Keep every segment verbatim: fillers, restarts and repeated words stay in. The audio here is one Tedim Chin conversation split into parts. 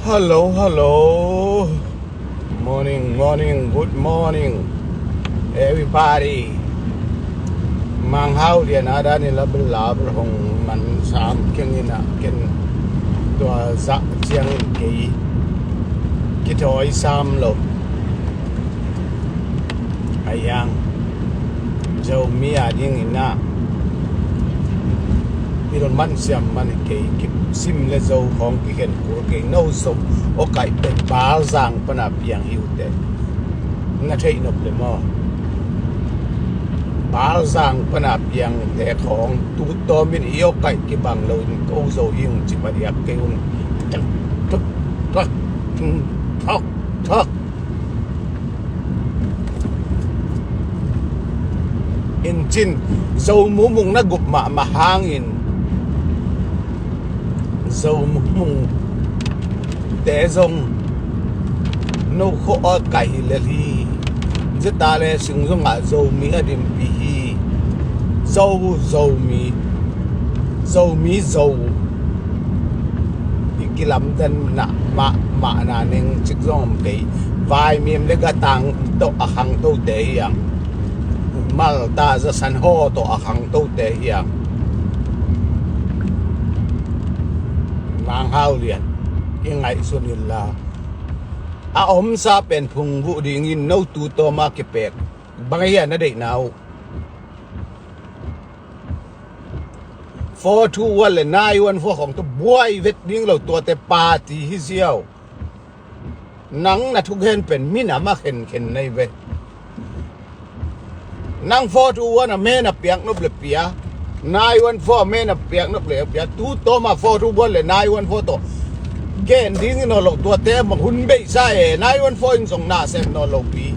Hello, hello. Morning, morning, good morning, everybody. Mang Hau Lian a dan in la bel la bel hong man sam keng in a, ken tua zah ciang in kei kithawi sam lo. A yang Zomi a ding in a, i lon man siam man kei, kisim le Zo khawng kikhen kul kei, no Zo awkaih pen Balzang pana piang hi uh teh. Na theih nop le maw? Balzang pana piangte khawng tu tawmin i awkaih kibang lo in ko Zo hi ung ci padiak kei ung. Thak, thak, thak, thak. Incin Zo mumung na gup mahmah hangin Zo mumung te zong no khawh a kaih hi lel hi. Zeta le sung zongah Zomi a dimpi hi. Zo, Zomi, Zomi, Zo. I kilamdan na mahmah na neng cik zong om kei. Vaimim le gatang tawh a khangtote hiang. Malta zasan haw tawh a khangtote hiang. Mang Hau Lian, i ngaihsun inla, a omsa pen phungvuh dingin no tu tawma kipek bang a hia na deihna uh? Four two one le nine one four khawng tawh buai vet ding lo, tuate party hi ziau. Nang na thugen pen minam a khenkhen nei ve. Nang four two one a men a piak nop le pia, nine one four a men a piak nop le pia, tu tawma four two one le nine one four tawh gen ding in aw lo, tuate mah hun beisa e, nine one four in zong na sem naw lo pi.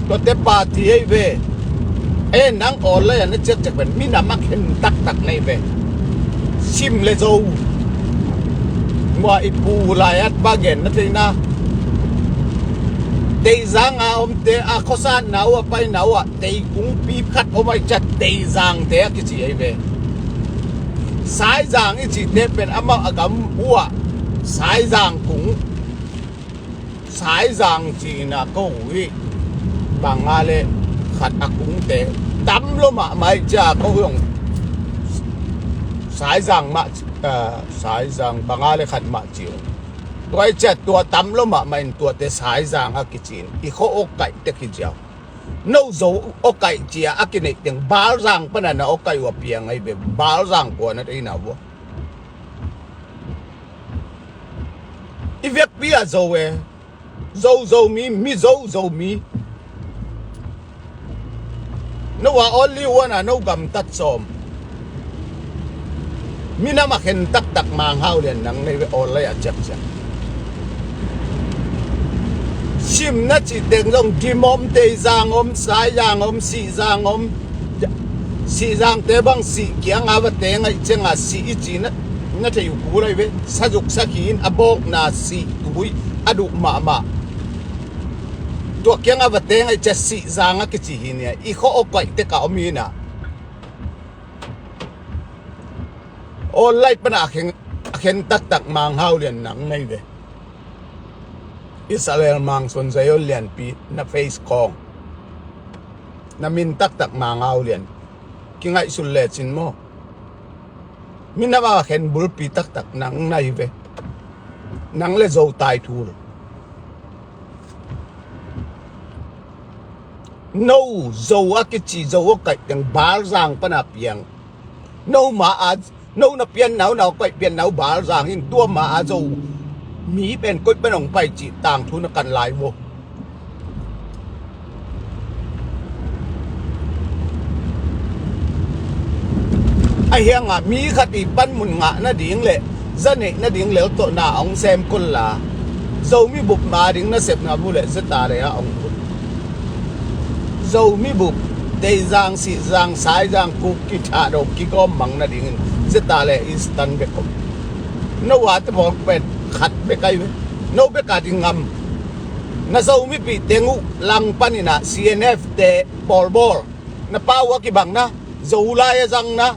Tuate party ei ve. E nang awl lai a na ciakciak pen minam a khen taktak nei ve. Sim le Zo. Mua i pu lai at ba gen na theina. Teizang a omte a khosatna uh a paina uh ah teikungpi khat om ai cia Teizangte a kici ei ve. Saizang i cihte pen amah a gam uh ah Saizang kung, Saizang cihna ko uh hi. Banga le khat a kungte tam lo mahmah i cia ko uh hong Saizang mah, ah, Saizang banga le khat mah ci uh. Tua i cia tua tam lo mahmah in tuate Saizang a kici in i kho awkaih tek hi ciau. No Zo awkaih cia a kineih teng Balzang pana na awkaih uh a piang ai ve. Balzang kua na theina vua. I vekpi a Zo e. Zo Zomi, mi Zo Zomi. No a only one a no gamtat sawm. Minam a khen taktak Mang Hau Lian nang nei ve awl lai a ciakciak. Simna cih teng zong dim om, Teizang om, Saizang om, Sihzang om. Sihzangte bang Sih kianga va teng aih cianga Sih i ci na, na thei uh kul ai ve. Sazuk sakhi in a bawkna Sih tui a duh mahmah. Tua kianga va teng aih cia Sihzang a kici hi nia. I kho awkaih tek a om hi na. Online pana a khen, a khen taktak Mang Hau Lian nang nei ve. Israel Mang Suan Zion Lianpi na face khawng. Na min taktak Mang Hau Lian. Kingaihsun lecin maw? Minam a khen bulpi taktak nang na hi ve. Nang le Zo tai thul. No Zo a kici Zo awkaih teng Balzang pana piang. No ma a, no na pianna uh, na awkaih pianna uh Balzang in tua ma a Zo mi pen koih pen hong pai cih tangthu na kan lai vo. A hiangah mi khat i panmun ngah nading le za neih nading lel tawh na a hong sem kol la, Zomi bup ma ding nasepna mu le zeta le a hong put. Zomi bup, Teizang, Sihzang, Saizang, Kuki, Thado kigawm mang nadingin zeta le Eastern bek om. No a te bawk pen khat bek ai ve. No bek a ding ngam. Na Zomipih teng uh lang panin ah C N F te bawlbawl. Na pa uh a kibang na, Zolai a zang na.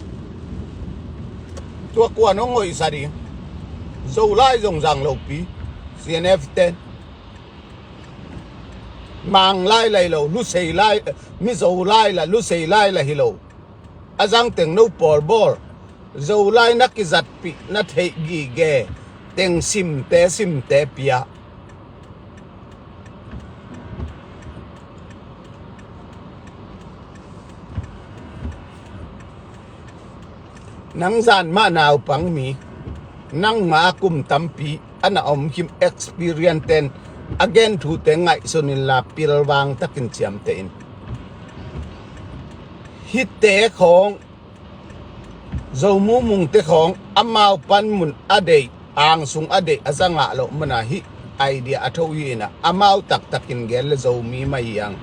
Tua kuan hong hoihsa ding. Zolai zong zang lopi, C N F ten. Mang lai lai lo, Lusei lai, Mizo lai la, Lusei lai la hi lo. A zang teng no pawl bawl. Zolai na kizatpih na theih gige teng simte simte pia. Nang zan mah naupang mi, nang mah kum tampi a na om him experience ten a gen thute ngaihsun inla pilvang takin ciamteh in. Hite khawng, Zo Mu Mung te khawng amau panmun a deih, angsung a deih a za ngah loh mana hih idea a tho hi inah amau taktakin gen le Zomi mah hi ang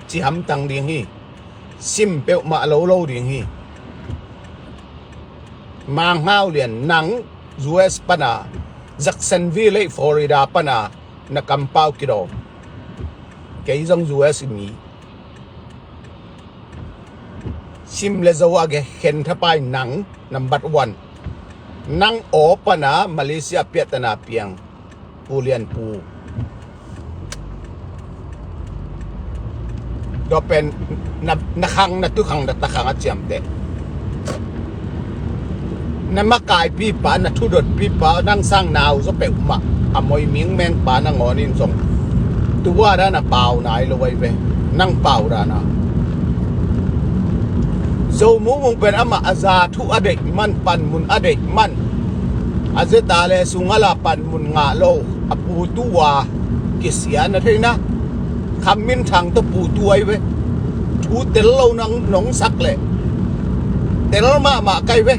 ci hamtang ding hi. Sim peuhmah lo lo ding hi. Mang Hau Lian, nang U S pana, Jacksonville, Florida pana na kampau kidawm. Kei zong U S mi. Sim le Zo a ge khen thapai nang number one. Nang aw pana Malaysia piahtana piang Pu Lian Pu. Tua pen na, na khang, na tukhang, na takhang a ciamteh. Na makaipipa, na thudotpipa, nang sang nau zaw peuhmah a moi mingmengpa nangawnin zong tua dan a pau nai lo ai ve. Nang pau dan a Zo Mu Mung pen amah a za thu a deih man, panmun a deih man. A zeta le sung a la panmun ngah lo a putu a kisia na theina. Kham Min Thang tawh putu ai ve. Thu tel lo nang nong sak le tel mahmah kai ve.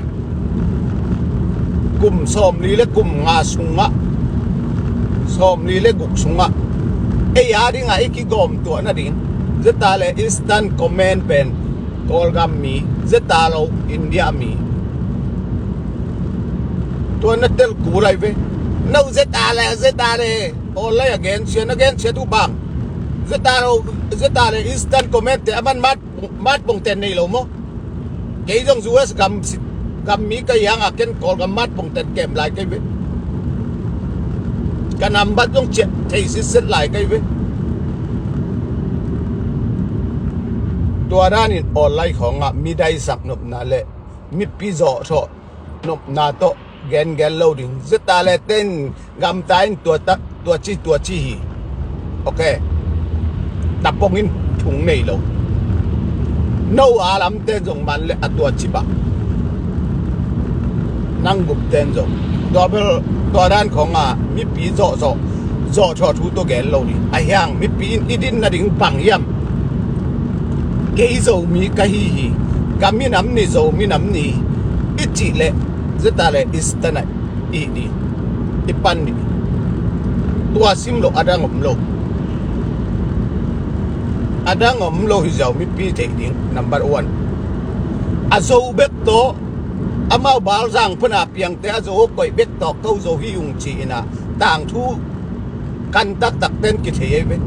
Kum sawmli le kum nga sungah, sawmli le guk sungah ei a dingah i kigawm tuah nading. Zeta le Eastern Command pen Kawlgam mi, zeta lo India mi. Tua na tel kul ai ve. No zeta le, zeta le. Online a gensia, na gensia tu bang. Zeta lo, zeta le Eastern Command te a man mat, mat pong ten nei lo maw. Kei zong U S gam si, gam mi ka hiang a ken Kawlgam mat pong ten kem lai kei ve. Ka nambat zong ciah thei sitset lai kei ve. Tua danin online khawngah mi daisak nopna le mipi zawhthawh nopna tawh gengen lo ding. Zeta le ten gamta in tua tak, tua ci, tua ci hi. Ok. Tapong in thung nei lo. No a lamten zong man le a tua ci bah. Nang gupten zong tua bel, tua dan khawngah mipi zawhzawh, zawhthawh thu tawh gen lo ding. A hiang mipi in i din nading bang hiam? Kei Zomi ka hi hi. Ka minam ni, Zomi nam ni i cih leh zeta le Eastern ah i hi ding, i pan ding. Tua sim loh a dang om lo. A dang om lo hi ziau mipi theih ding number one. A Zo bek tawh amau balzang pana piangte a Zo koih bek tawh ko Zo hi ung ci-in a tangthu kan taktak ten kithei ei ve.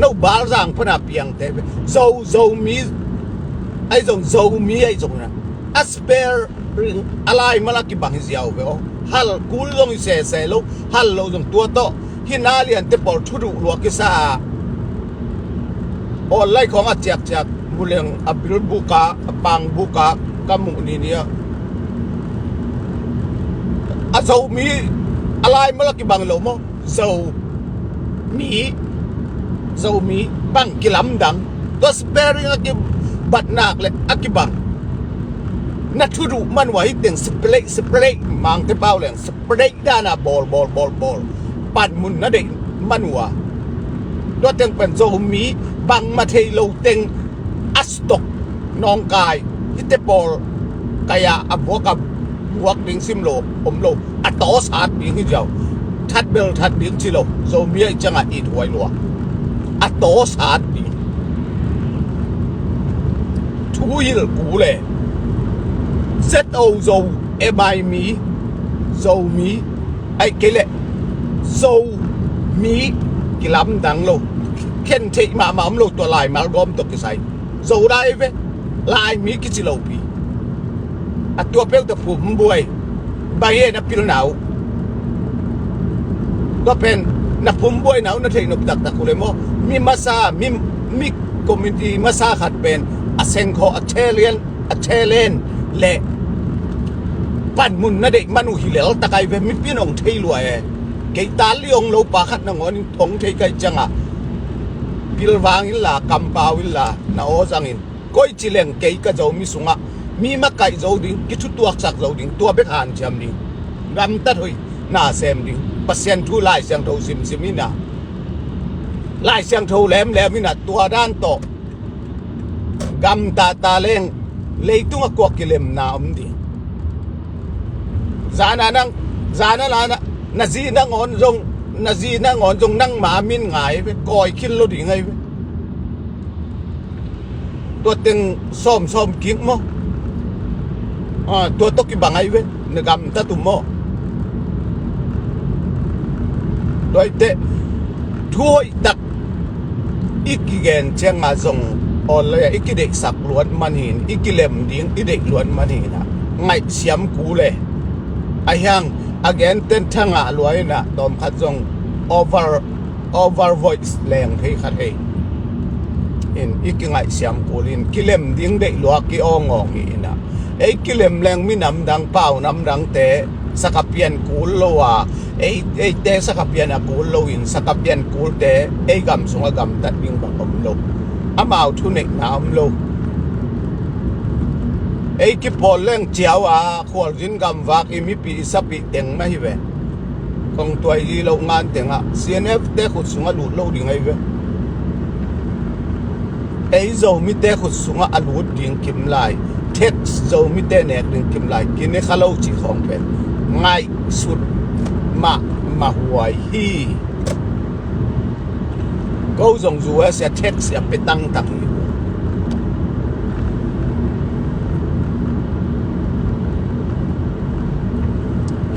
No balzang pana piangte ve. Zo, Zomi ai zong, Zomi ai zong na a spelling a laimal a kibang hi ziau ve aw. Hal kul zong hi sese lo, hal lo zong tua tawh. Hih na liante pawl thuduh lua kisa a online khawng a ciakciak muleng a bilbuk a, a pangbuk a ka muh ni ni a. A Zomi a laimal a kibang lo maw? Zomi, Zomi bang kilamdang. Tua spelling a kibatnak le a kibang. Na thuduh man uh a hih teng separate, separate, Mangte pau leng separate dan a bawl, bawl, bawl, bawl. Panmun na deih man uh a. Tua teng pen Zomi bangmah thei lo teng a stok nawngkai hihte pawl kai-ah a vuak a vuak ding sim lo om lo. A tawsat ding hi ziau. That bel that ding ci lo. Zomi aih ciangah it huai lua. A tawsat ding. Thu hilh kul e. Z O Zo, M I mi, Zomi, aih kei leh Zomi kilamdang lo. Khen theih mahmah om lo tua laimal gawm tawh kisai. Zo dai ve, Laimi kici lopi. A tua peuh tawh phum buai. Bai e na pilna uh. Tua pen na phumbuaina uh na theih nop taktak uh le maw? Mi masa, mi, mi community masa khat pen a sengkhawh, a talent, a talent le panmun na deih man uh hi lel tak ai ve, mipi in hong thei lua e. Kei tal li hong lo pa khat nangawnin hong thei kai ciangah pilvang inla, kampau inla, na aw zangin, koici leng kei ka Zomi sungah mi makaih zo ding, kithutuaksak zo ding, tua bek hanciam ding, gamtat hoih na sem ding, Pasian thu Lai Siangtho simsim inah, Lai Siangtho lemlem inah, tua dan tawh gamtata leng leitung a kuak kilemna om ding. Zana nang, zana lana, na zi nangawn zong, na zi nangawn zong nangma min ngai ve, kawi khin lo ding ai ve. Tua teng sawmsawm kik maw? Ah, tua tawh kibang ai ve, na gamtat uh maw? Tua i teh, thu hoih tak i kigen ciangah zong online ah i kideihsak luat man hi in, i kilem ding i deih luat man hi inah, ngaihsiam kul e. Ahi hang a genten thangah lua inah, tawmkhat zong over, over voice leng thei kha thei in, i kingaihsiam kul in, kilem ding deih lua ki awngawng hi inah, ei kilem leng minam dang, pau nam dangte sakapian kul lo a, ei, eite sakapian a kul lo in, sakapian kulte ei gam sungah gamtat ding bang om lo. Amau thuneihna om lo. Ei kipawl leng ciau a khualzin gamvak i mipi i sapih teng mah hi ve. Kong tuai hi lo ngan tengah C N F te khut sungah lut lo ding ai ve. Ei Zomite khut sungah a lut ding kim lai, tax Zomite nek ding kim lai, kine kha lo cih khawng pen ngaihsut mahmah huai hi. Ko zong U S a tax a pe tangtang hi.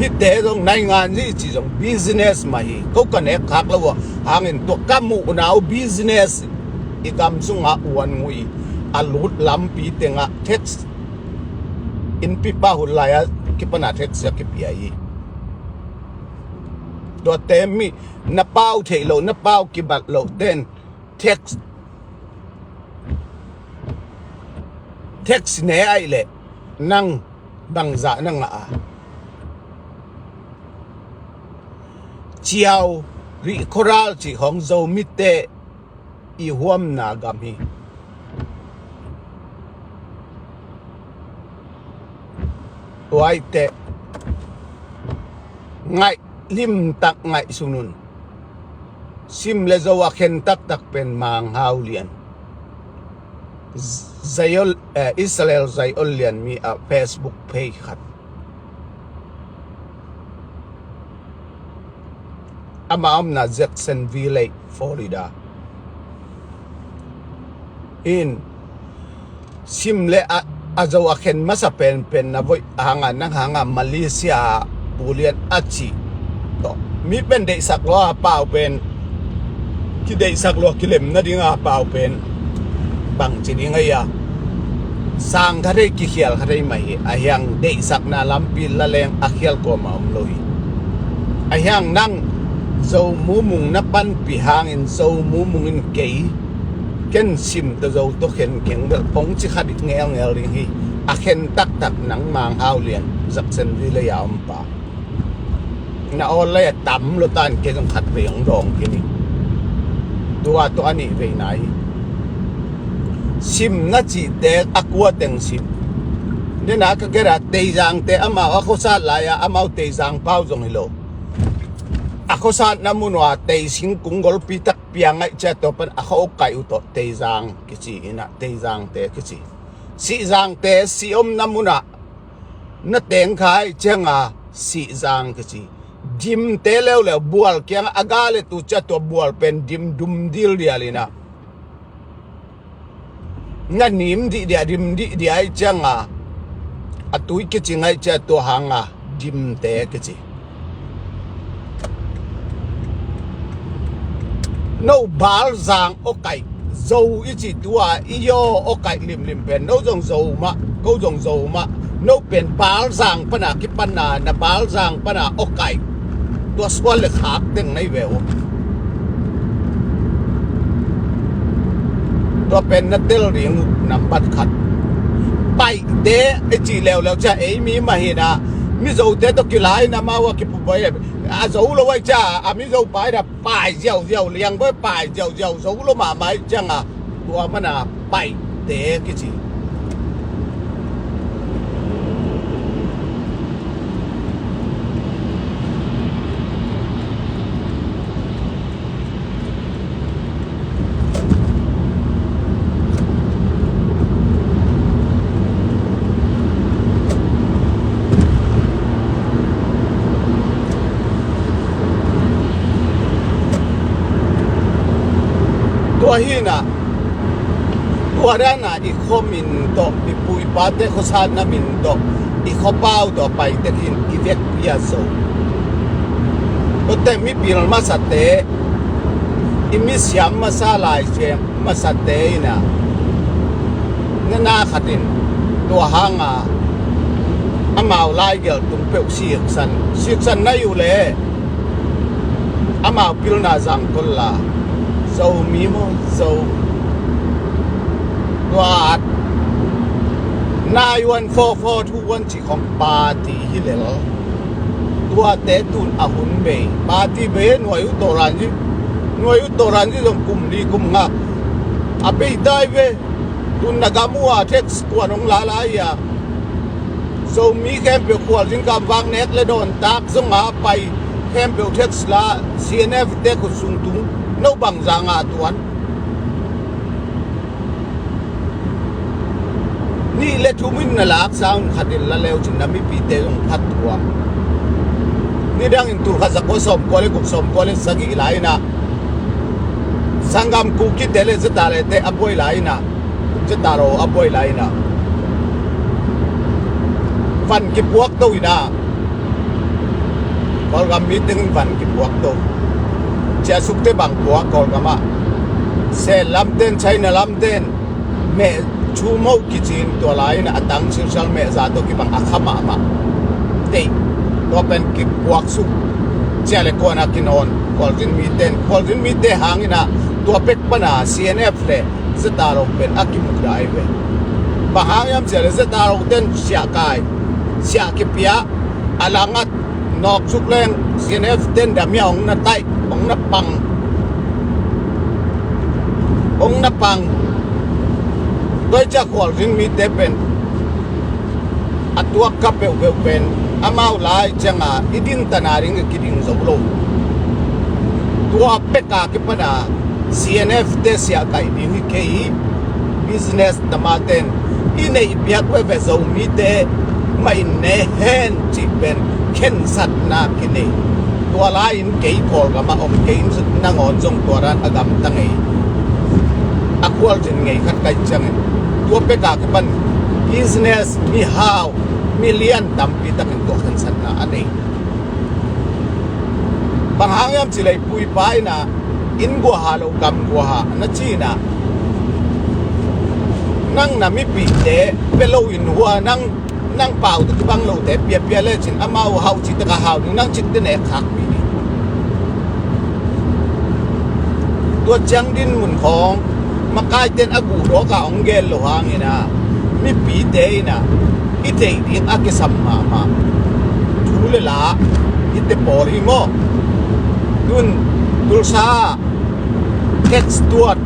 Hihte zong naingan zi ci zong business mah hi. Ko ka nek khak lo uh hangin tua ka muhna uh business, i gam sungah uan ngui a lut lampi tengah tax, innpi pa hun lai a kipana tax a kipia hi. Tuate mi na pau theih loh, na pau kibat loh ten tax, tax ne ai leh nang bangzah na ngah a? Ciau, rih, khuaral cih khawng Zomite i huamna gam hi. Tua i teh ngaih limtak ngaihsun un. Sim le Zo a khen taktak pen Mang Hau Lian, Zayol, eh, Israel Zayol Lian mi a Facebook page khat. Ama omna Jacksonville, Florida. In Sim le a, a Zo a khen masa penpen na voih hanga, nang hanga Malaysia Pu Lian a cih tawh mi pen deihsak lua a pau pen, kideihsak lua kilem nadinga a pau pen bangci ding a ia, sang kha thei, kikhial kha thei mah hi. A hiang deihsakna lampi la leng a khial kuamah om lo hi. A hiang nang Zo mumung na panpih hangin Zo mumung in kei, ken Sim tawh Zo tawh khen keng bel hong ci kha dik ngelngel ding hi. A khen taktak nang Mang Hau Lian, Jacksonville a om pa. Na awl lai a tam lo tan, kei zong khat vei hong dawng kei ni. Tua tawh a nih veina hi. Sim na cihte a kua teng Sim. Dena ka gera Teizangte amau a khuasat lai-a amau Teizang pau zong hi lo. A khuasatna mun ua tei singkung golpi tak pia ngaih ciat tua pan a kha awkaih uh tawh Teizang kici inah, Teizangte kici. Sihzangte sih omna munah na teng kha aih cianga Sihzang kici. Dimte leuleu bual kiangah a ga le tu ciat tua bual pen dim dum dildial inah, na nim dihdiah, dim dihdiah aih cianga a tui kici ngaih ciat tua hanga Dimte kici. No Balzang awkaih, Zo i cih tua i yaw awkaih limlim pen no zong Zo mah, ko zong Zo mah. No pen Balzang pana kipanna, na Balzang pana awkaih Tua sual le khak teng nei ve uh. Tua pen na tel ding uh nambat khat. Paite i ci leuleu cia ei mi mah hi na, Mizote tawh kilai na, amau a kipupai a zo lo ai cia, a Mizo pai na pai ziauziau, liang bai pai ziauziau, zo lo mahmah i ciang a, tua mana paite kici. Tua hi na, tua dan a i khuamin tawh, i pu i pate khuasatna min tawh, i khuapau tawh paitek hin i vekpi a zo. Tuate mipil masate, i misiam masa, laisiam masate in a, na na khat in tua hang a amau laigelh tung peuh siksan, siksan na hi uh leh amau pilna zang kol la. Zomi maw, Zo. Tua nine one four four two one ci khong party hi lel. Tuate tun a hun bei. Party bei, nuai uh tawh ranzi, nuai uh tawh ranzi zong kum li kum nga a bei tai ve. Tun na gam uh a text kuan hong la lai a, Zomi khempeuh khualzin, gamvak nek le dawntak zong a pai khempeuh text la, C N F te khut sung tung, no bang zang a tuan. Nih le thum in na laksa un, khat in la leu cin na mipite zong phat tuam. Nidang in tulkhat zakua sawmkua le guk, sawmkua le sagih lai in a, sanggam Kukite le Zatale te a buai lai in a, Zatalo a buai lai in a, van kipuak to in a, Kawlgam mi teng in van kipuak to. Ciahsukte bang puak Kawlgam ah. Sel lamten, China lamten meh thu moh kicin, tua lai in a tang silsal meh za tawh kibang a kha mahmah. Tei, tua pen kipuak suk. Ciah le kuan a kinawn khualzin miten, khualzin mite hang in a, tua pek pan a C N F le Zatalo pen a kimukdai ve. Bang hang hiam cih leh Zatalo ten siah kai, siah kipia, a langat nawk suk leng C N F ten dam hia, hong na taih, hong na pang, hong na pang. Tua hi ciah khualzin mite pen a tuak kha peuhpeuh pen amau lai ciang a i ding tana ding i kiding zo lo. Tua pek a kipan a C N F te siah kaih ding hi kei hi. Business tamaten i neih piak veve Zomite mah in ne hen cih pen khensatna kinei. Tua lai in kei Kawlgam ah om kei in nangawn zong tua dan a gamta ngei. A khualzin ngei khat kaih ciangin tua pek a kipan business mihau, milian tampi takin tua khensatna a nei. Bang hang hiam cih leh i pu i pa in a, inn guaha lo, gam guaha na ci in a, nang na mipite pia lo in hua, nang, nang pau tawh kibang lote piapia lecin amau hau cih tak a hau ding, nang cihte nek khak pi ding. Tua ciang dinmun khawng makaite in a guhdawk a hong gen lo hang in a, mipite in a i theih ding a kisam mahmah thu le la hite pawl hi maw? Tun Tulsa, Texas tuat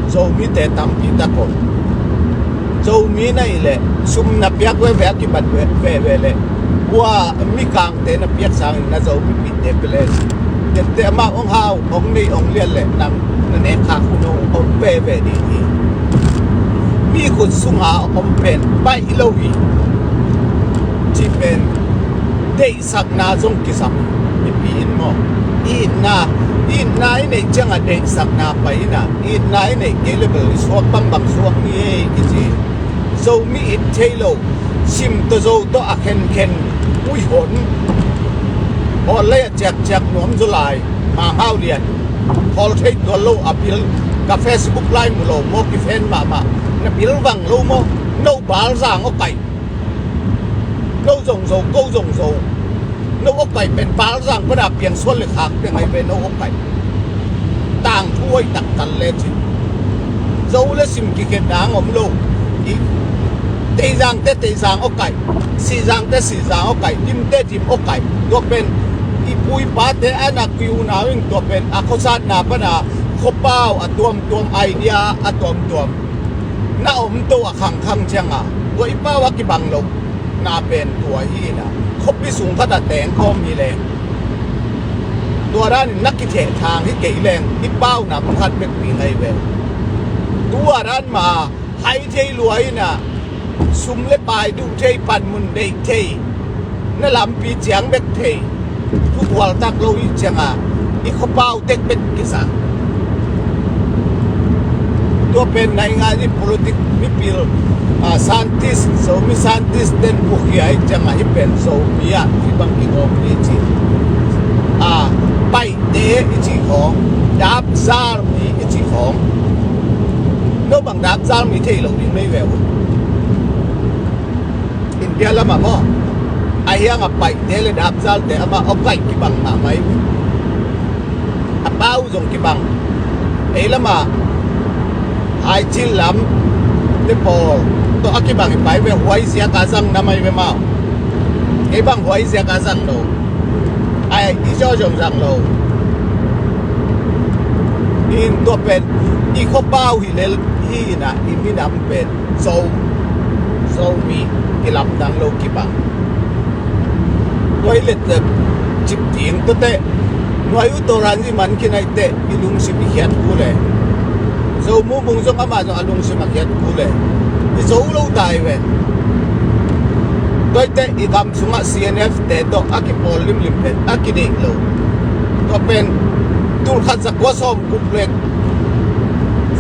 Zomite tampi tak om. Zomi na hih leh sum na piak veve a kibat veve leh, ua mikangte na piak sangin na Zomipihte pia le, tente amah hong hau, hong nei, hong lian leh nang na nek khak hun hong om veve ding hi. Mi khut sunga om pen baih lo hi. Cih pen deihsakna zong kisam mipi in maw? Itna, itna i neih ciangah deihsakna pai in a, itna i neih kei le bel i suak bangbang suak ni ei kici. Zomi it thei lo, sim tawh zo tawh a khenkhen, ui hon, hawl lei a ciakciak nuam zaw lai, Mang Hau Lian, hawl thei tuan lo a bil, ka Facebook lai mu lo maw, kiphen mahmah, na bil vang lo maw, no bal zang aw kaih, no zong zo, ko zong zo. No awkaih pen Palzang pana piangsual le khak piang ahi ve, no awkaih. Tangthu ahi taktak le cin. Zo le sim kikhen nang om lo. I Teizang te Teizang awkaih. Sihzang te Sihzang awkaih. Dim te Dim awkaih. Tua pen i pu i pate a na kiu na wing tua pen a khuasatna pana khuapau a tuamtuam idea a tuamtuam na om to a khangkhang cianga tua i pau a kibang lo na pen tua hi na khuapi sung khat a tengkhawm hi leng tua danin na kitheh thang hi kei leng i pau nam khat bekpi ngai ve. Tua dan ma hai thei lua hi na sum le pai duh thei, panmun deih thei, na lampi ciang bek thei, thukhual tak lo hi cianga i khuapau tek bek kisa. Tua pen naingan i politik mipil, ah, scientist, Zomi scientist ten bukhia hi cianga hi pen Zomi ah hi bang kigawm ni ci. Ah, paite i ci khawng, dapzal mi i ci khawng. No bang dapzal mi thei lo ding nei ve uh. India lama maw a hiang a paite le dapzalte ama awkaih kibang mahmah i uh. A pau zong kibang. Ei lama ai cil lam te pawl tawh a kibang i pai ve huai ziak a zang na mai ve mau. Ei bang huai ziak a zang lo. Ai i zaw zong zang lo. In tua pen i khuapau hi lel hi na i minam pen Zo, Zomi kilamdang lo kibang. Tua i let cip ding tua teh nuai uh tawran zi man kinaih teh i lungsim i khiat ku le Zo mumung zong amah zong a lungsim a khiat ku le i zo lo tai ve. Tua i teh i gam sungah C N F te tawh a kipawl limlim pen a kideih lo. Tua pen tulkhat zakua sawm guk le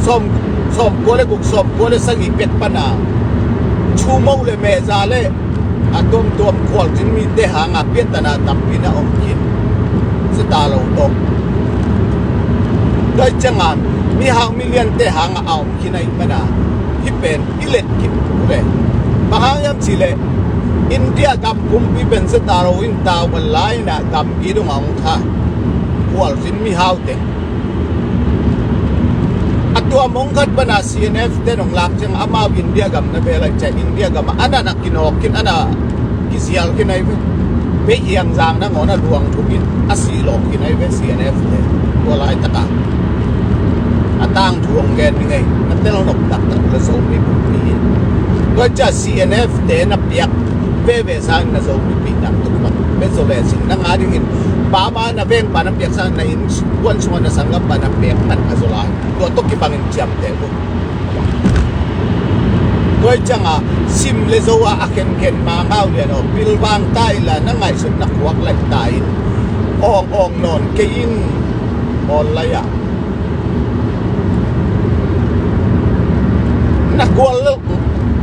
sawm, sawm kua le guk, sawm kua le sagih pek pana thumoh le mehza le a tuamtuam khualzin mite hanga piantana tampi na om khin. Zeta lo tawh doi cianga mihau miliante hanga a om khin ahi mana hi pen i let khin tu le. Bang hang hiam cih leh India gam kumpi pen zeta lo in tau ban lai na gam i dong a hong kha khualzin mihau te. A tua mong khat pana C N F te nong lak ciang amau India gam na bel ai ciang India gam a ana na kinawk khin ana kizial khin ai ve. Bei hiang zang na ngawna luang thukin a si lawk khin ai ve C N F te. Tua lai taka a tang thu hong gen ni ngei na tel nop taktak la Zomi bukmi hi. Tua cia C N F te na piak veve sang na Zomi pi taktak bang bet zo le sing na nga dingin pa ma na veng pa na piak sang na inn kuan sungah na sanggam pa na piak man a zo lai. Tua tawh kibangin ciamteh uh. Tua i cianga sim le zo ah a khenkhen ma ngau lian aw pilvang ta inla na ngaihsutna khuak laih ta in awng awng nawn kei in awl lai ah na kual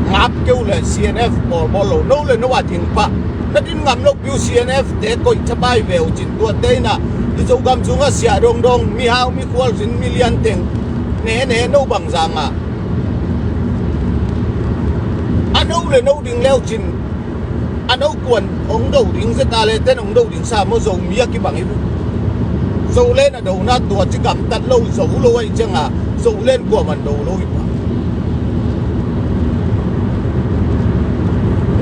ngap keu le C N F bawlbawl lo no le no a ding pah na din ngam lo piu C N F te koih thapai ve uh cin tuate inah i Zogam sungah siah dongdong mihau mikhual zin milian teng nene no bangzangah a no le no ding leu cin a no kuan hong do ding zeta le ten hong do ding sa maw Zomi a kibang hi bu Zo le na dona tua ci gamtat lo zo lo ahi cianga Zo len kuaman do lo hi pa.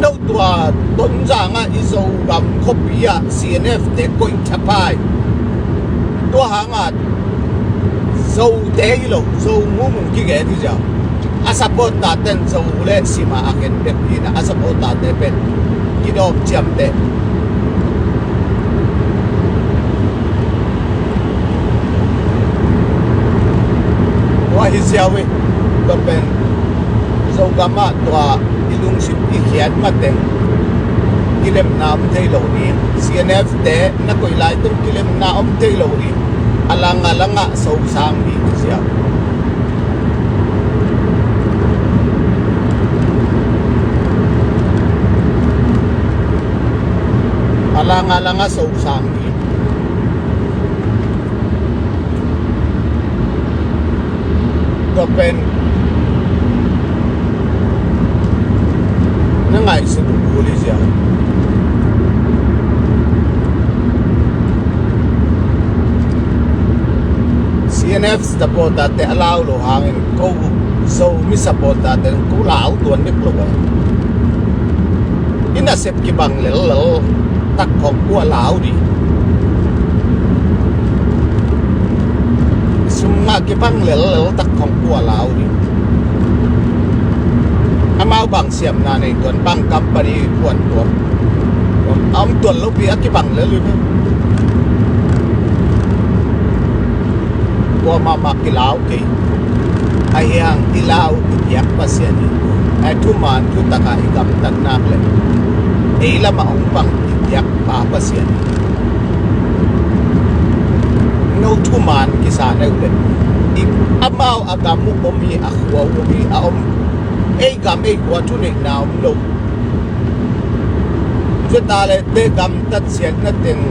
No tua Tonzang ah i Zogam khuapi ah C N F te koih thapai. Tua hangah Zote hi lo Zo mumung kigen hi zia. A support taten Zo le sima a khen pek hi na a support tate pen kidawm ciamteh. Tua hi ziau hi tua pen Zogamah tua i lungsim i khiat mateng kilemna om thei lo ding C N F te na koih lai tung kilemna om thei lo ding a lang a langah sosang ding hi ziau. A lang a langah sosang ding. Tua pen na ngaihsut uh kul hi ziau. CNF supporter te a lau lo hangin ko Zomi supporter te ko lau tuan dik lo eh. I nasep kibang lellel tak khong kua lau di. Sum ngah kibang lellel tak khong kua lau di. Amau bang siamna nei tuan, bang company puan tuan. A om tuan lo pi a kibang lel i. Kua mahmah kilau kei. A hiang i lau i piak Pasian in a thuman thutak a i gamtat nak le ei lam a ong pang i piak pa Pasian in no thuman kisa neu le i amau a gam uh om hi, a khua uh om hi, a om ei gam ei khua thuneihna om lo. Zeta le te gamtat siatna teng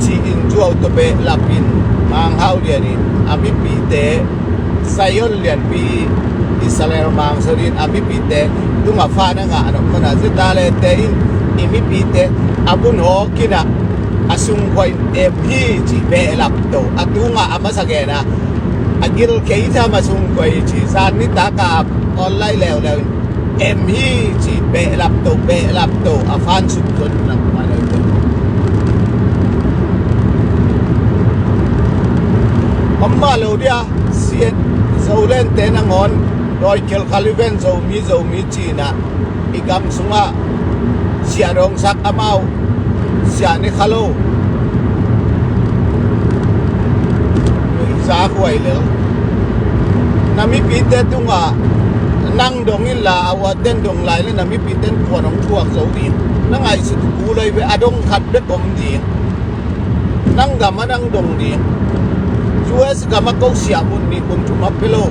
ci-in zuau tawh behlap in Mang Hau Lian in a mipite, Zion Lianpi, Israel Mangson in a mipite tungah fa na ngah a nop mana Zeta le te in i mipite a bun hawkinah a sungkhuah in em hi ci behlap to a tungah a masa gena a gil kei tham a sungkhuah hi ci zan nitak a online leuleu in em hi ci behlap to behlap to a fan suk zon nang ma leuleu. Om mah lo dia siat Zolen te nangawn dawi khel khal i ven Zomi Zomi cinah i gam sungah sia dongsak amau sia ni kha lo. Nuihza huai lel na mipite tungah nang dong inla a uaten dong lai le na mipiten puan hong thuak zo ding na ngaihsut uh lai ve a dong khat bek om ding. Nang gam a nang dong ding. U S gam a ko siah mun nih mun thum a pe lo.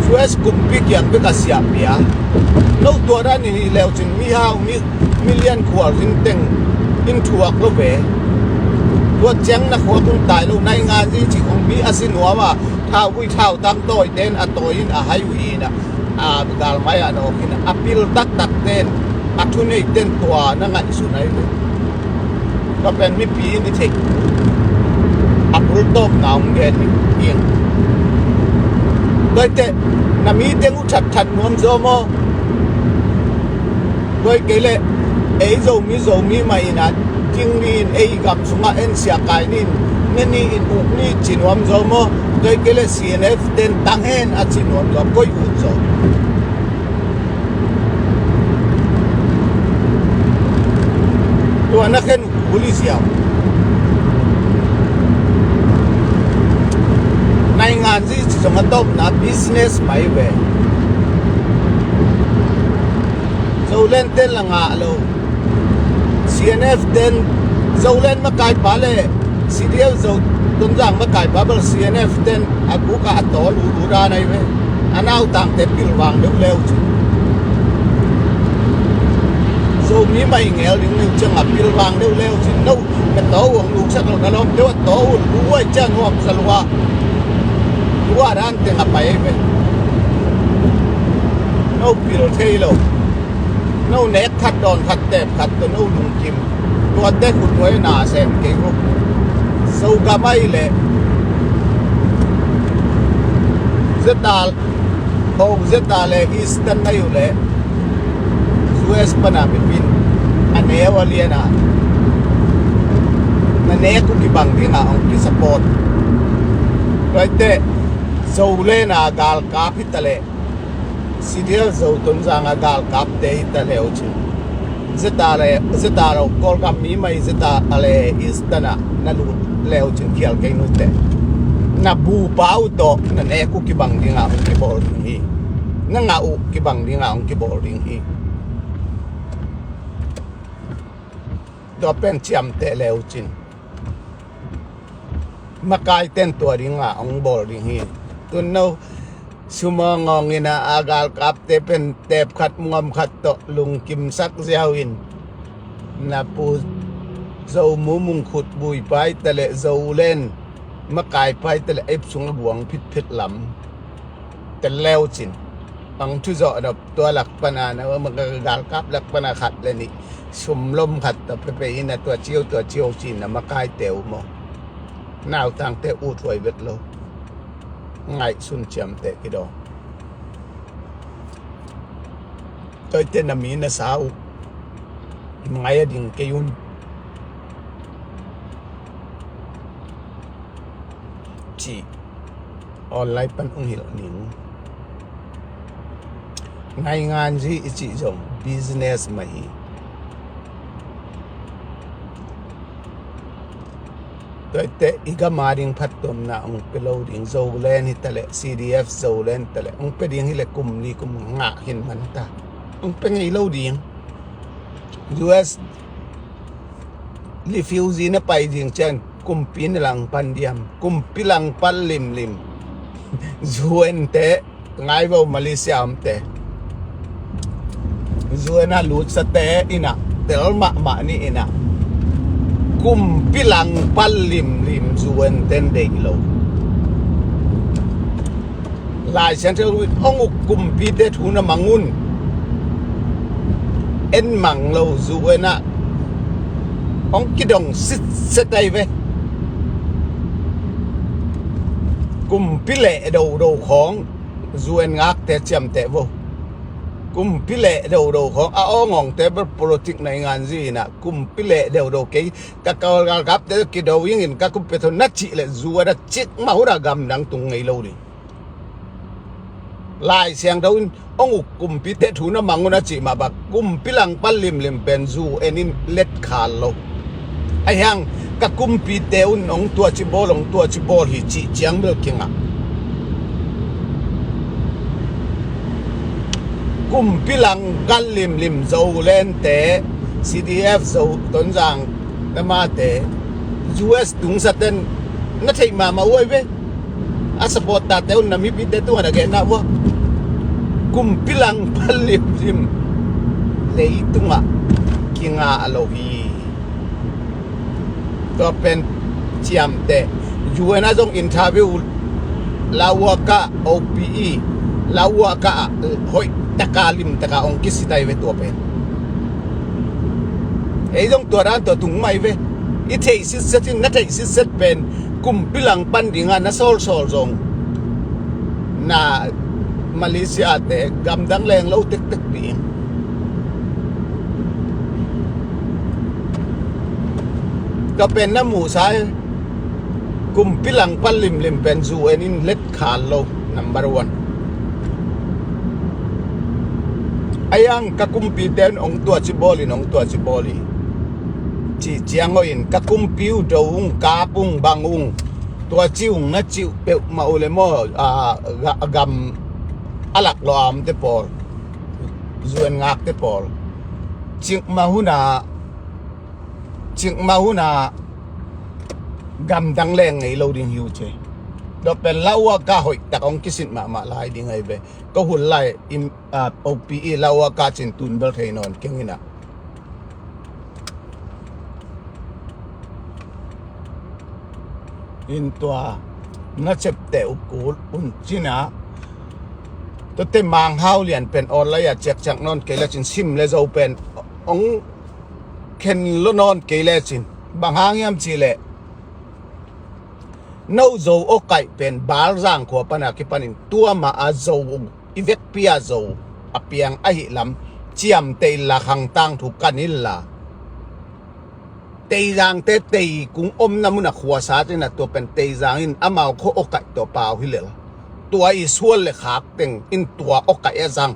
U S kumpi kiang bek a siah pia. Lo tua dan in hi leu cin mihau mi milian khual zin teng in thuak lo ve. Tua ciang na khuak un tai lo naingan zi ci kong mi a si nuam a thau vui thau tang tawi ten a tawi in a hai uh hi na. A galmai ah na awkin a pil taktak ten a thunei ten tua na ngaihsun ai ve. Ka pen mipi in i theih a bultawpna hong gen ing. Tuaite na mi teng uh thatthat nuam zaw maw? Tuai kei leh ei Zomi Zomi mah inah ding ni in ei gam sungah en siakai ni in ne ni in uk ni ci nuam zaw maw? Tuai kei leh C N F ten tang hen a ci nuam zaw koi ut zaw. Tua na khen uli siau naingan zi ci zong a tawpna business mai ve. Zolen ten la ngah lo. C N F ten Zolen makaipa le C D F Zo Tonzang makaipa bel C N F ten a guk a a tawl uh uh dan ai ve. A nautangte pilvang deuh leu cin Zomi mai ngel ding neu ciang a pilvang deuh leu cin no. Ka taw uang luksak lo na lawm deuh a taw uh luai ciang nuam sa lua. Lua dan teng a pai ai ve. No pil thei lo. No nek khat dawn khat teep khat tawh no lungkim. Tuate khutnuai na sem kei uh. Zogam ai leh Zeta, Ho Zeta le Eastern ai uh leh U S pana mipin a neu a liana na nek uh kibang dinga hong kisupport. Tuaite Zolena galkap hitaleh C D F Zo Tonzanga galkapte hita leu cin Zeta le Zeta lo Kawlgam mi mai Zeta le Eastern ah na lut leu cin khial kei nuite na bupa uh tawh na nek uh kibang dinga hong kibawl ding hi. Na ngah uh kibang dinga hong kibawl ding hi. Tua pen ciamteh leu cin makai ten tua dinga hong bawl ding hi. Tun no sumawngawng ina a galkapte pen teep khat muam khat tawh lungkimsak ziau in na pu Zo Mu Mung Khut Bui pai taleh Zo Len makai pai taleh a ip sung a guang phitphit lam tel leu cin Ang thu zawh nop tua lak pana na, galkap lak pana khat le nih sumlom khat tawh pepei ina tua ciau tua ciau cin na makaite uh maw? Nautangte uh thuai vet lo. Ngaihsun ciamteh kidawng. Toite na mi na sa uh ngai a ding kei un. Cih online pan ung hilh ning. Ngainganzi i cih zong business mah hi. Tuaite i gama ding phattuamna ung pe lo ding. Zolen hi taleh, C D F Zolen taleh ung pe ding hileh kum li kum ngah hin man ta. Ung pe ngei lo ding. U S refugee na pai ding cian kumpi na langpan diam, kumpi langpan limlim. U N te ngai vo, Malaysia omte. U N a lutsate ina tel mahmah ni ina kumpi langpan limlim U N ten deih lo. Lai Siangtho in ong uk kumpite thu na mang un. En mang lo U N a ong kidong sitset ai ve. Kumpi leh dodo khawng U N ngakte ciamteh vo. Kumpi leh dodo khawng a awngawngte bel politik na i nganzi ina kumpi leh dodo kei ka kawlgalkapte kido ingin ka kumpi thu na cih leh U N a cikmah huna gamdang tung ngei lo ding. Lai Siangtho in ong uk kumpite thu na mang un a cih mah bang kumpi langpan limlim pen U N in let khal lo. Ahi hang ka kumpite un ong tuaci bawl, ong tuaci bawl hi cih ciang bel kingah. Kumpi langpan limlim Zolente, C D F Zo, Tonzang, namate, U S tungsaten na theih mahmah uh ai ve. A support tate un na mipite tungah na genna uh a kumpi langpan limlim leitungah kingah lo hi. Tua pen ciamteh. U N a zong interview lauaka, O P E lauaka, hoih taka limtaka ong kisitai ve tua pen. Ei zong tua dan tua tung mai ve. I theih sitset in na theih sitset pen kumpi langpan dinga na sawlsawl zong na Malaysia te gamdang leng lo tektek ding. Ka pen na muhsa hi. Kumpi langpan limlim pen U N in let khal lo, number one. Ahi hang ka kumpite un ong tuaci bawl in ong tuaci bawl hi. Cih ciang hoih in ka kumpi uh do ung, kap ung, bang ung. Tuaci ung na cih uh peuhmah uh le maw, a, ga-, gam a lak lo amte pawl, U N ngakte pawl cikmah huna, cikmah huna gamdang leng ngei lo ding hi uh ce. Tua pen lauaka hoih tak ong kisit mahmah lai ding ai ve. Ka hun lai in, a, O P E lauaka cin tun bel thei nawn keng ina. In tua na cepte uh kul un cina. Tuate Mang Hau Lian pen online a ciakciak nawn kei le cin sim le zo pen ong khen lo nawn kei le cin. Bang hang hiam cih leh no Zo awkaih pen Balzang khua pana kipanin tua mah a Zo i vekpi a Zo a piang ahi lam ciamteh inla khang tangthu kan inla. Teizangte tei kung omna muna khuasa cina tua pen Teizang in amau khua awkaih tua pau hi lel. Tua i sual le khak teng in tua awkaih a zang.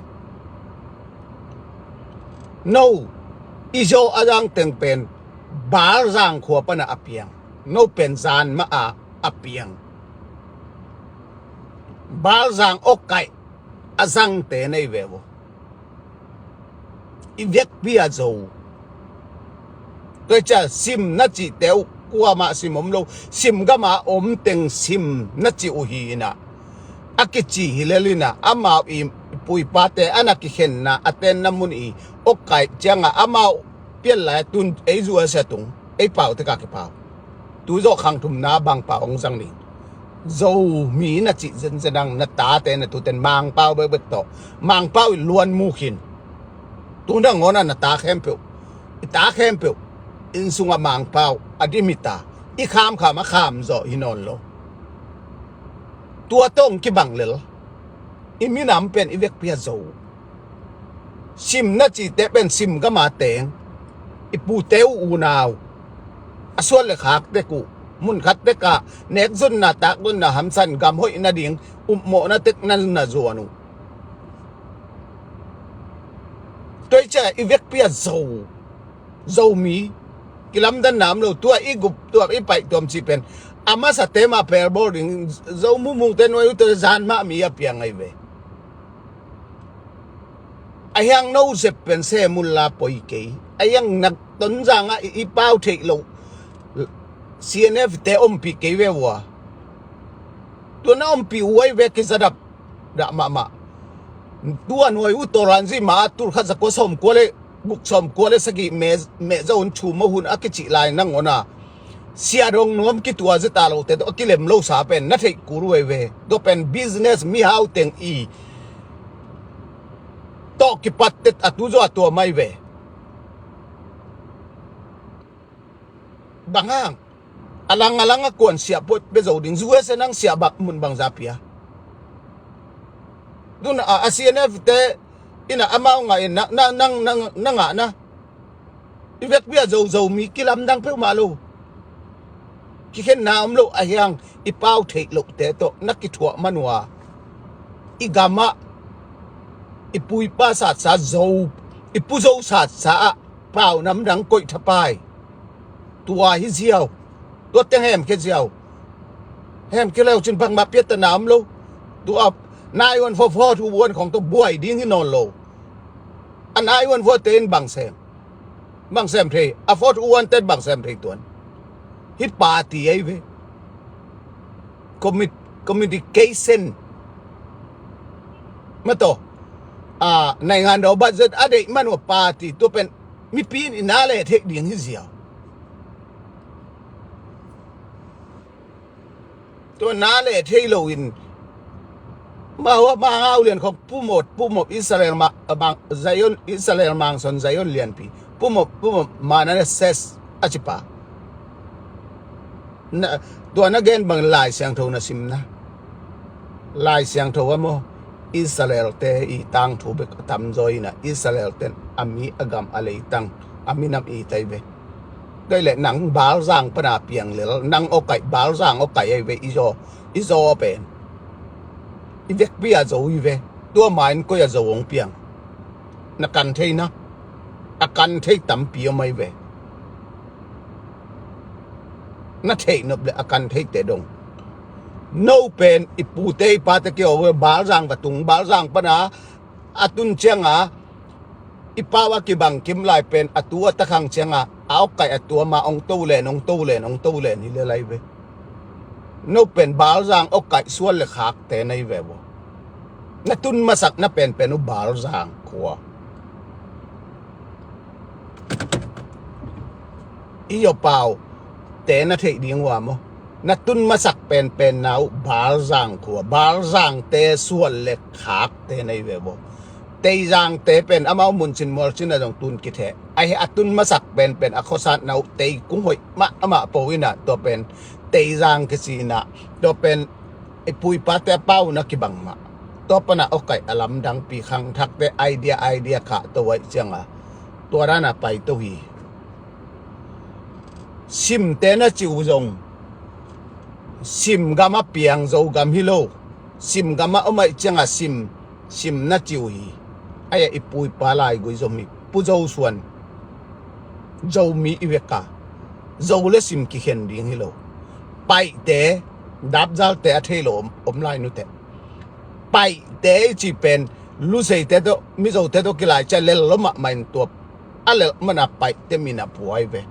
No i Zo a zang teng pen Balzang khua pana a piang. No pen zan mah a a piang. Balzang awkaih a zangte nei ve uh. I vekpi a Zo. Tua cia sim na cihte uh kuamah sim om lo. Sim gama om teng sim na cih uh hi ina. A kici hi lel ina amau i puipate ana kikhenna a tenna mun i awkaih cianga amau pian lai tun ei zuasia tung ei pau teka kipau. Tu zawh khang thumna bang pau ong zang ding. Zomi na cih zenzen ang, na tate na tuten Mangpau bekbek tawh, Mangpau i luan mu khin. Tu nangawn ah na ta khempeuh, i ta khempeuh, inn sungah Mangpau a dim hi ta, i khamkham a kham zawh hi nawn lo. Tua tawh hong kibang lel. I minam pen i vekpi a zo. Sim na cihte pen sim gam a teng. I pute uh unau, a suan le khak tek uh, mun khat tekah nekzonna takzonna hamsan, gam hoih nading upmawhna tek na na zuan uh. Tua i ciah i vekpi a zo, Zomi, kilamdanna om lo. Tua i gup, tua i paih tuam cih pen a masate mah pel bawl ding. Zo mumungte nuai uh tua zan mah mi a piang ahi ve. A hiang no zep pen se mun la poi kei. A hiang nak Tonzang ah i, i pau theih loh C N F te ompih kei ve ua. Tua na ompih uh ahi ve kizadap dah mahmah. Tua nuai uh tawlan zih mah a tul khat za kua sawm kua le guk, sawm kua le sagih meh, meh zo un thu mah hun a kicih lai nangawn a, sia dong nuam kitua zeta lote tawh a kilem losa pen na theih kul uh ahi ve. Tua pen business mihau teng i tawh kipattet a tu zaw a tua mai ve. Bang hang? A lang a lang a kuan siah pawt pia zo ding. U S A nang siah bak mun bangza pia. Tun a, a C N F te in a amau ngah in na, na, nang, nang, na ngah na. I vekpi a zo, Zomi kilamdang peuhmah lo. Kikhenna om lo a hiang i pau theih lohte tawh na kithuah man uh a, i gamah i pu i pa satsa zo, i pu zo satsa ah pau namdang koih thapai. Tua hi ziau. Tua teng hemkhia ziau. Hemkhia leu cin bangmah piattana om lo. Tua nai uan fo fo thu uan khong tawh buai ding hi nawn lo. A nai uan fo te in bang sem, bang sem thei, a fo thu uan te in bang sem thei tuan. Hi party ahi ve. Commit-, communication mah tawh, a, naingan daw budget a deih man uh a party tua pen mipi in i na le theih ding hi ziau. Tua na le thei lo in, ma hua ma ngau lian khong pumop, pumop Israel ma, ma, Zion, Israel mangson Zion lianpi. Pumop, pumop Manasseh a cipa. Na, tua na gen bang Lai Siangtho na simna. Lai Siangtho a maw, Israel te i tangthu bek a tamzaw ina, Israel ten a mi a gam a leitang, a minam i tai ve. Tua i le nang Balzang pana piang lel, nang awkaih Balzang awkaih ai ve, i zaw, i zaw pen. I vekpi a zo i ve, tua main koi a zo ong piang. Na kan thei na, a kan thei tampi om ai ve. Na theih nop le a kan thei te dong. No pen i pute i pate kiau ve, Balzang va tung, Balzang pana a tun cianga, i pau a kibang kim lai pen a tu a takhang cianga, a awkaih a tua ma ong to len, ong to len, ong to len hi le lai ve. No pen Balzang awkaih sual le khak te nei ve bo. Na tun masak na pen pen uh Balzang khua. I yo pau te na theih ding ua maw. Na tun masak penpen na uh Balzang khua, Balzang te sual le khak te nei ve bo. Teizang te pen amau muncin mualcin a zong tun kithe. Ahi a tun masak penpen a khosat na uh tei kung hoih mah amah po ina tua pen Teizang kici ina. Tua pen i pu i pate a pau na kibang mah. Tua pana awkaih a lamdangpi khangthakte idea, idea khah to aih cianga tua dana pai to hi. Simte na ciu zong Sim gam a piang Zogam hi lo. Sim gam a om aih cianga Sim, Sim na ciu hi. Aia i pu i pa laigui zom hi. Pu Zo suan Zomi i veka Zo le Sim kikhen ding hi lo. Paihte, dapzalte a thei lo om, om lai nute. Paihte i ci pen Luseite tawh, Mizote tawh kilai cia lel lo mahmah in tua a lel mana Paihte min a pua hi ve.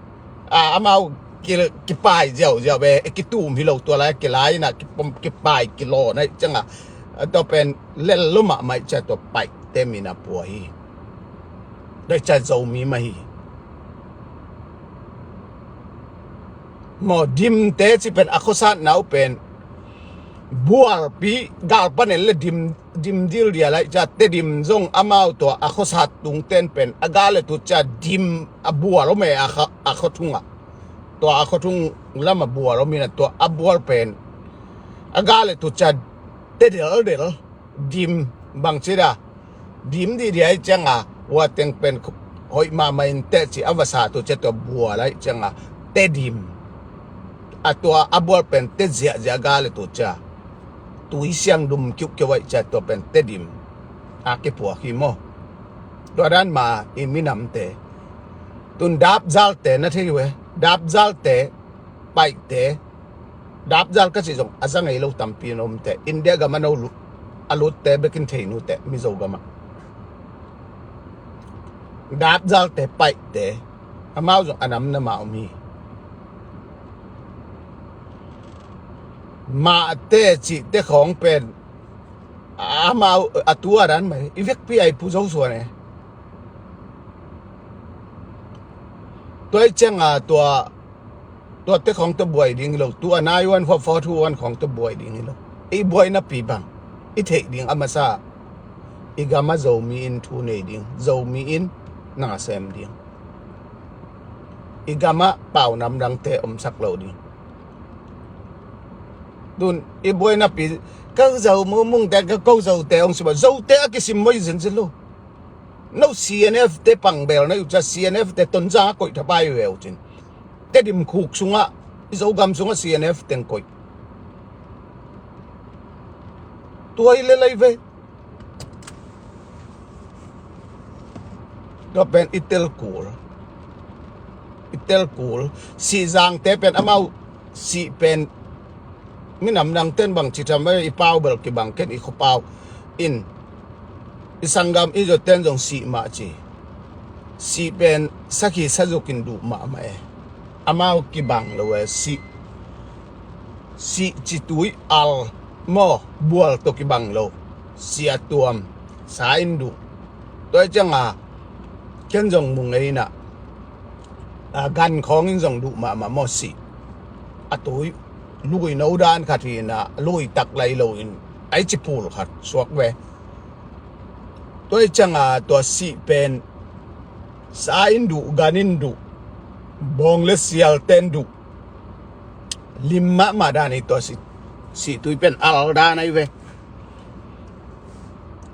A, amau ki, kipai ziauziau ve, kitum hi lo tua lai kilai na kipom kipai kilaw na hi cianga. A tua pen lel lo mahmah cia tua Paihte min a pua hi. Dai cia Zomi mah hi. Maw, Dimte ci pen a khosatna uh pen bualpi galpanen le dim, dim dil dia laih cia Tedim zong amau tua a khuasat tungten pen a gal le tut cia dim a bual om e a kha, a khuathungah. Tua a khuathung lam a bual om in a tua a bual pen a gal le tut cia te deldel dim bangci da dim dih dia ih cianga ua teng pen hoih mahmah in teh ci a va sa tu cia tua bual aih cianga Tedim a tua a bual pen te ziahziah gal le tu cia tui siang dum kiuhkiuh aih cia tua pen Tedim a kipuak hi maw? Tua dan ma i minamte tun dapzalte na thei uh e. Dapzalte, paihte, dapzal ka cih zong a za ngei lo tampi na omte India gam a no lut, a lutte bekin thei nute Mizo gamah dapzalte, paihte amau zong a nam na mah om hi. Mahte cihte khawng pen amau a tu a dan mai i vekpi a i pu zo suan e. Tua i cianga tua tuate khawng tua buai ding hi lo. Tua nai uan khuap fawthu uan khawng tua buai ding hi lo. I buai napi bang i theih ding a masa i gama Zomi in thu nei ding, Zomi in na sem ding, i gama pau namdangte omsak lo ding. Tun i buai napi ka Zo mumungte ka ko Zote ong sim a Zote a kisim moi zinzin lo. No C N F te pangbel na uh cia C N F te Tonzang a koih thapai uh e uh cin. Tedim khuk sungah i Zogam sungah C N F teng koih. Tua i lelai ve. Tua pen i telkul. I telkul. Sihzangte pen amau sih pen minam nangten bang ci tham e i pau bel kibang ken i khuapau in i sanggam i zoten zong sih mah ci. Sih pen sakhi sazukin duh mahmah e. Amau kibang lo e sih. Sih citui al maw bual tawh kibang lo. Sih a tuam sa in duh. Tua i cianga ken zong mu ngei inah a gan khawngin zong duh mahmah maw sih. A tui lui no dan khat hi inah lui tak lai lo in ai ci pul khat suak ve. Tua i cianga tua sih pen sa in duh, gan in duh, bawng le sialten duh. Lim mahmah dan hi tua sih, sih tui pen al dan ahi ve.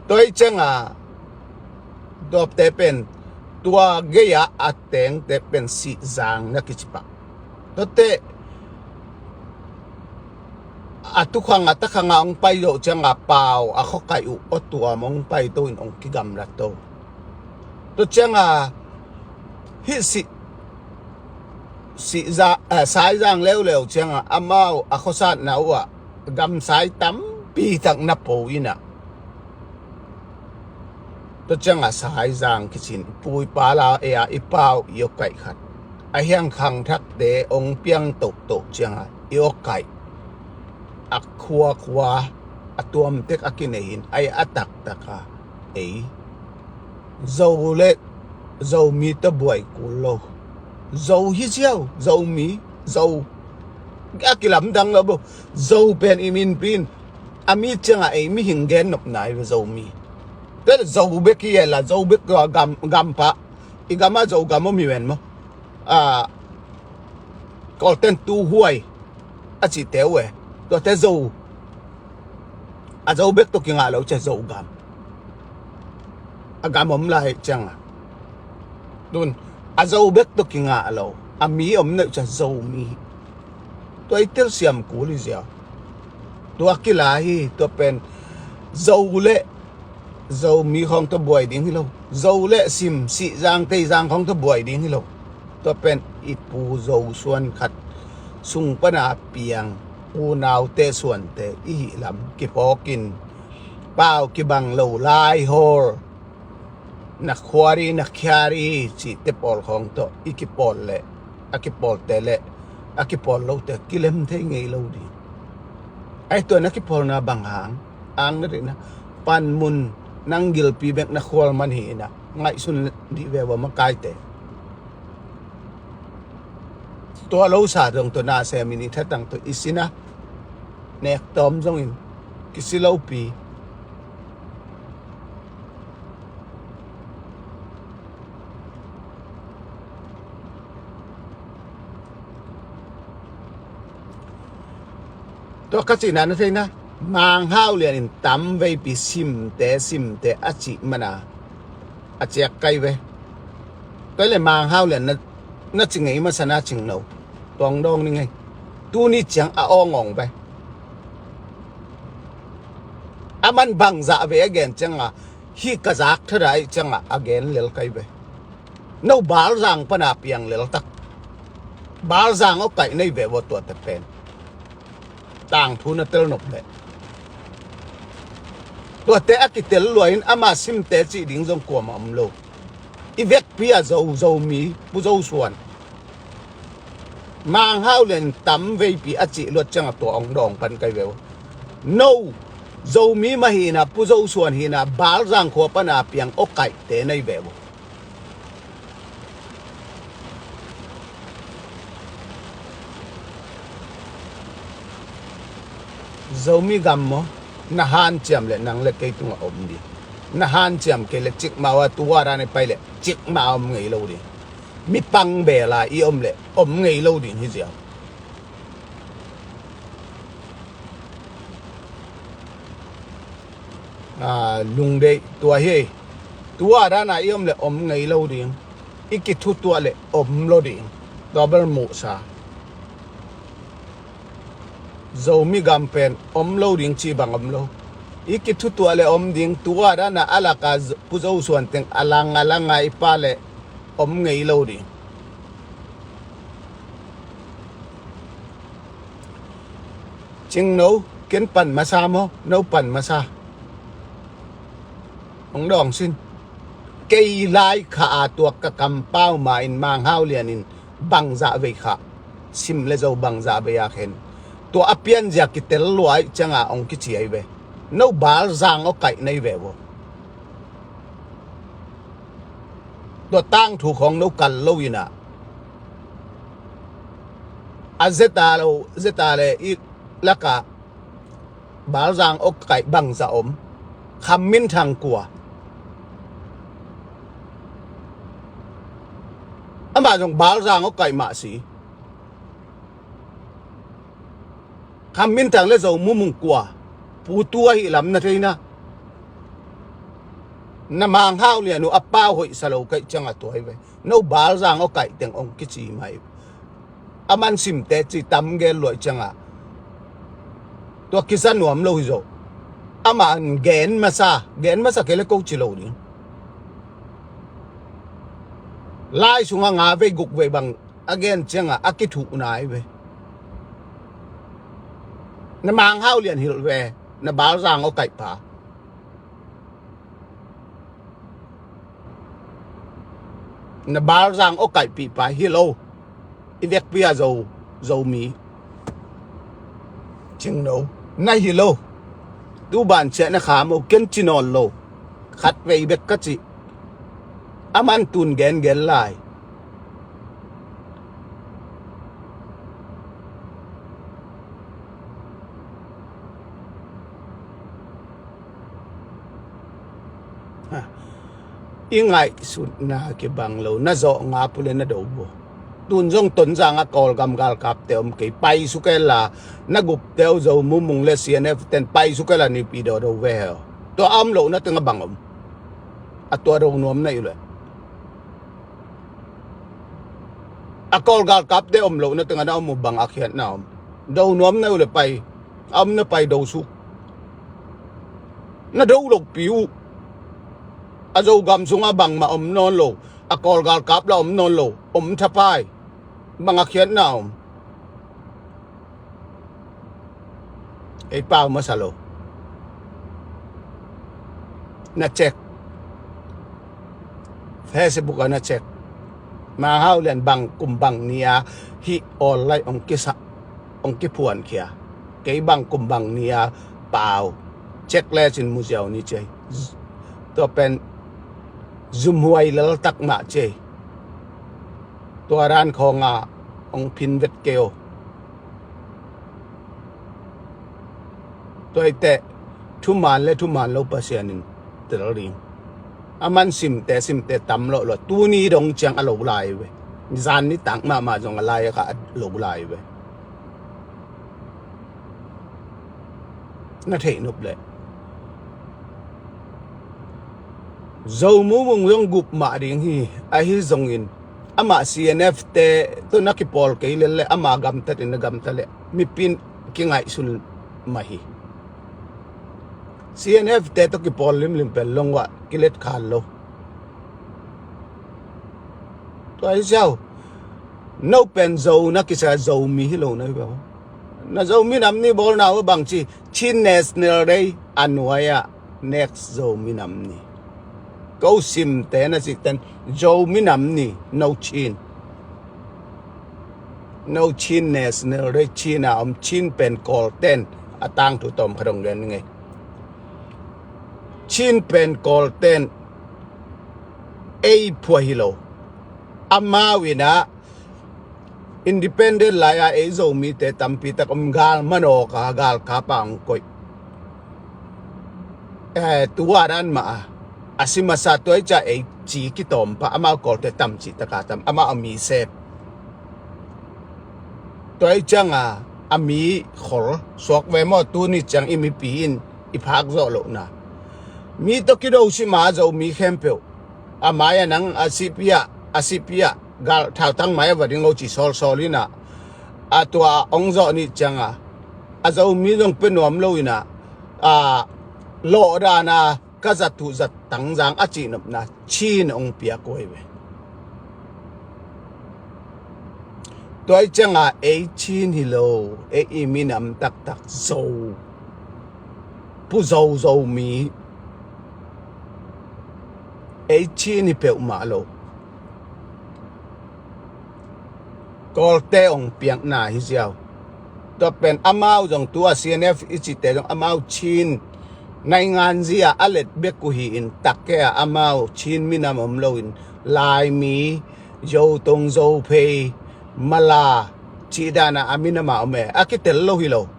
Tua i cianga tuapte pen tua gei-a a tengte pen sihzang na kici pah. Tuate a tukhang a takhanga ong pai zoh cianga pau a khuakaih uh aw tuam ong pai to in ong kigamlat to. Tua cianga hih sih sih za, eh, saizang leuleu cianga amau a khuasatna uhah gamsai tampi tak na po inah tua cianga saizang kicin i pu i pa la ei a i pau i awkaih khat a hiang khangthakte ong piang tohtoh cianga i awkaih a khuakhua a tuamtek a kinei in ai a taktaka ei Zo le Zomi tawh buai kul lo. Zo hi ziau Zomi Zo a kilamdang lo bo. Zo pen i minpi in a mi ciangah ei mihing gen nopna hi ve Zomi. Tua le Zo bek hi e la Zo bek tua gam, gampah i gamah Zo gam om hi ven maw? A Kawlten tuhuai a cihte uh e. Tuate Zo a Zo bek tawh kingah lo cia Zogam a gam om lai cianga tun a Zo bek tawh kingah lo a mi om neuh cia Zomi. Tua i telsiam kul hi ziau. Tua kila hi tua pen Zo le Zomi khawng tawh buai ding hi lo. Zo le sim sihzang teizang khawng tawh buai ding hi lo. Tua pen i pu Zo suan khat sung pana piang unaute suante i hih lam kiphawkin pau kibang lo lai hawl na khuari na khiari cihte pawl khawng tawh i kipawl leh a kipawlte leh a kipawl lote kilem thei ngei lo ding. Ai tua na kipawlna bang hang ang na rihna panmun nang gilpi bek na khual man hi inah ngaihsun dih ve ua makaite. Tua lo sa dong tua na semin i thatang tua i sina nek tawm zongin kisi lopi. Tua ka cihna na theina, Mang Hau Lian in tam veipi simte simte a cih mana a ciak kai ve. Tua le Mang Hau Lian na, na ci ngei masa na cing no. Tuang dawng ni ngei. Tuni ciang a awngawng ve. A man bangzah ve a gen cianga, hih ka zak thada ih cianga a gen lel kai ve. No Balzang pana piang lel tak. Balzang aw kaih nei ve vua tuate pen. Tangthu na tel nop leh. Tuate a kitel luain ama simte cih ding zong kuamah om lo. I vekpi a Zo, Zomi, Pu Zo Suan. Mang Hau Lian tam veipi a cih luat cianga tua ong dawng pan kai ve uh. No, Zomi mah hina, Pu Zo Suan hina, Balzang khua pana piang aw kaihte nei ve uh. Zomi gam maw, na hanciam le nang le kei tungah om ding. Na hanciam kei le cikmah uh a, tua dan i pai le cikmah om ngei lo ding. Mi pang bela i om le om ngei lo ding hi ziau. A, lungdeih tua hi. Tua dana i om le om ngei lo ding. I kithutuah le om lo ding. Tua bel muhsa. Zomi gam pen om lo ding cih bang om lo. I kithutuah le om ding. Tua dana a laka Z-, Pu Zo Suan teng a lang a langa i pa le om ngei lo ding. Cing no, ken pan masa maw, no pan masa. Hong dawng sin. Kei lai kha a tuak ka kampau ma in Mang Hau Lian in bangzah vei kha. Sim le Zo bangzah vei a khen. Tua a pianzia kitel luai cianga hong kici ai ve. No Balzang aw kaih nei ve vo. Tua tangthu khawng no kal lo ina. A zeta lo, zeta le i laka Balzang aw kaih bangzah om. Kham Min Thang kua. Amah zong Balzang aw kaih mah si. Kham Min Thang le Zo Mu Mung kua. Pu tua hi lam na theina. Na Mang Hau Lian uh a pau hoih sa lo kaih cianga tua hi ve. No Balzang aw kaih teng hong kici mai. A man simte ci tam gen luai cianga. Tua kisa nuam lo hi zo. Amah an gen masa, gen masa kei le ko ci lo ding. Lai sunga nga vei guk vei bang a gen cianga a kithuh nai ve. Na Mang Hau Lian hilh ve, na Balzang aw kaih pa. Na Balzang aw kaihpih pa hi lo. I vekpi a Zo, Zomi. Cing no. Na hi lo. Tu ban ciah na kham o ken ci nawn lo. Khat vei bek ka cih. A man tun gen gen lai. Ha. I ngaihsutna kibang lo, na zawh ngap uh le na do uh. Tun zong Tonzang a Kawlgam galkapte om kei, pai suk e la, na gupte uh Zo Mu Mung le C N F ten pai suk e la nipi do do ve he. Tua a om lohna teng a bang om. A tua do nuam na i le. A Kawl galkapte om lohna tengah na om uh bang a khiatna om. Do nuam na uh le pai. A om na pai do suk. Na do lohpi uh. A Zogam sungah bangmah om nawn lo. A Kawl galkap la om nawn lo. Om thapai. Bang a khiatna om. Ei pau masa lo. Na check. Facebook ah na check. Mang Hau Lian bang kum bang ni a hih online ong kisa, ong kiphuan khia. Kei bang kum bang ni a pau. Check le cin mu ziau ni cei. Tua pen zumhuai lel tak mah cei. Tua ran khawng a ong phin vet kei o. Tuaite thuman le thuman lo Pasian in tel ding. A man simte simte tam lo lo, tuni dong ciang a lo lai ve. Zan nitak mahmah zong a lai a kha a lo lai ve. Na theih nop leh Zo Mu Mung zong gup mah ding hi. Ahi zongin amah C N F te tawh na kipawl kei lel leh amah gamtat in na gamtat leh mipi in kingaihsun mah hi. C N F te tawh kipawl limlim pen longwah kilet khan lo. Tua hi ziau. No pen Zo na kisa Zomi hi lo na hi bang. Na Zomi nam ni bawlna uh bang ci, Chin National Day a nuai-ah next Zomi nam ni. Ko simte na cikten Zomi nam ni, no Chin. No Chin National Day, Chin a om Chin pen Kawlten a tangthu tawm khat hong gen ngei. Chin pen Kawlten ei phua hi lo. Amau inah independent lai-a ei Zomite tampi tak om, gal manawk a galkap a hong koih. Eh, tua dan mah a, a si masa tua i ciah ei ci kitawm pah, amau Kawlte tam cih taka tam, amau a mi sep. Tua i cianga a mi khol suak ve maw, tuni ciang i mipi in i phak zawh lohna. Mi tawh kido sima Zomi khempeuh a mai-ah nang a sihpi-ah, a sihpi-ah gal thautang mai a va ding lo ci sawlsawl inah, a tua hong zawh nih cianga a Zomi zong pia nuam lo inah, a lawhdana ka zat uh zat tangzang a cihnopna Chin hong piak uh ahi ve. Tua i cianga ei Chin hi lo, ei i minam taktak Zo, Pu Zo, Zomi, ei Chin hi peuhmah lo. Kawlte hong piakna hi ziau. Tua pen amau zong tua C N F i cihte zong amau Chin nainganzi-ah a let bek uh hi-in, takke-ah amau Chin minam om loin Laimi, Zotong, Zophei, Mala cih danah a minamah om e, a kitel lo hi lo.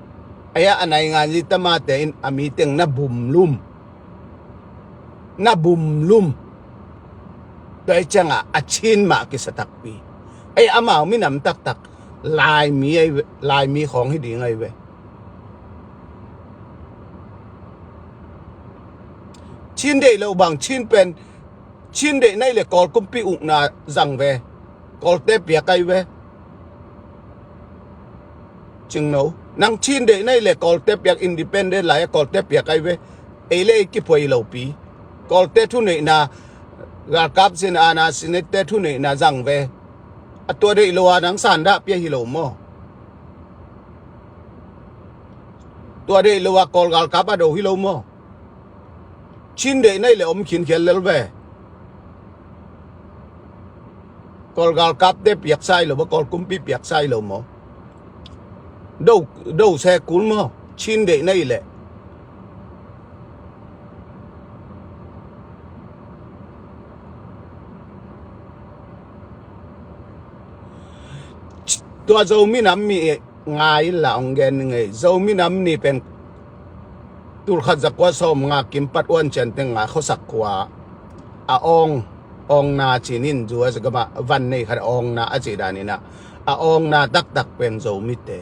Ei-ah a nainganzi tamate in a miteng na bumlum, na bumlum. Tua i ciangah a Chin mah kisa takpi. Ei, amau minam taktak Laimi ahi ve, Laimi khawng hi ding ahi ve. Chin deih loh bang, Chin pen, Chin deih na hih leh Kawl kumpi ukna zang ve. Kawlte piak ahi ve. Cingno, nang Chin deih na hih leh Kawlte piak, independent lai-ah Kawlte piak ahi ve. Ei le ei kiphuai lopi. Kawlte thuneihna, galkap sin ana sinette thuneihna zang ve. A tua deih lo-a nang sandah pia hi lo maw? Tua deih lo-a Kawl galkap a do hi lo maw? Chin deih na hih leh om khinkhial lel ve. Kawl galkapte piaksa hi lo maw, Kawl kumpi piaksa hi lo maw? Do, do se kul maw, Chin deih na hih leh. Tua Zomi nam mi ngai la ong gen ngei. Zomi nam ni pen tulkhat zakua sawm nga kim pat uan cian teng nga khuasak khua a awng, awngna cinin zu a gama van nei khat awngna a ci daninah a awngna taktak pen Zomite.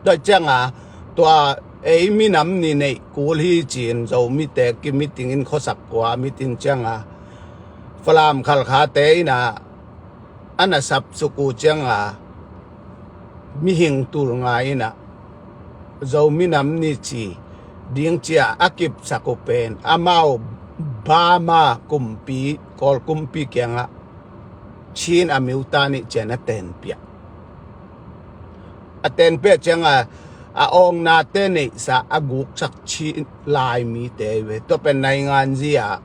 Tua cianga tua ei minam ni neih kul hi cin Zomite kimitingin khuasak khua mitin cianga Falam Khalkhate inah a na sapsuk uh cianga mihing tul nga inah Zomi nam ni ci ding cia a kipsak uh pen amau Burma kumpi, Kawl kumpi kiangah Chin a miuta nih cian a tenpiak. A tenpiak cianga a awngnate neihsa a guksak Chin Laimite ve. Tua pen nainganzi-a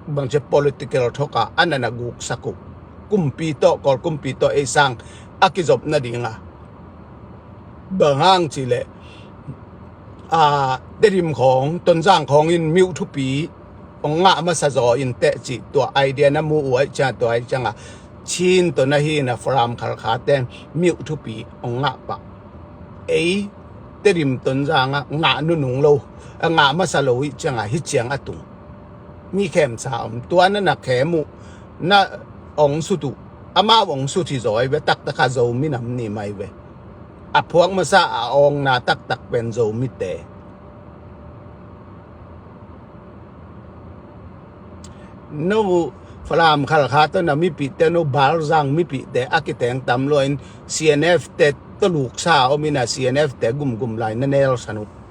bangcia political thawka a nana guksak uh kumpi tawh, Kawl kumpi tawh ei sang a kizop nadinga. Bang hang cileh a Tedim khawng, Tonzang khawngin miuh thupi ong ngah masa zaw in teh cih tua idea na mu uh aih ciang tua aih cianga Chin tawh na hi na Falam Khalkha ten miuh thupi ong ngah pah. Ei Tedim Tonzang ah ngah nunung lo, a ngah masa lo ih ciangah hih ciang a tung. Mi khemsa om, tua na na khem uh, na ong sut uh, amau ong sut hi zaw ahi ve, taktak a Zomi nam ni mai ve. A phuak masa a awngna taktak pen Zomite. No Falam Khalkha tawh na mipihte, no Balzang mipihte a kiteng tam lua in, C N F te tawh luksa om in a, C N F te gumgum lai na nelsan uh.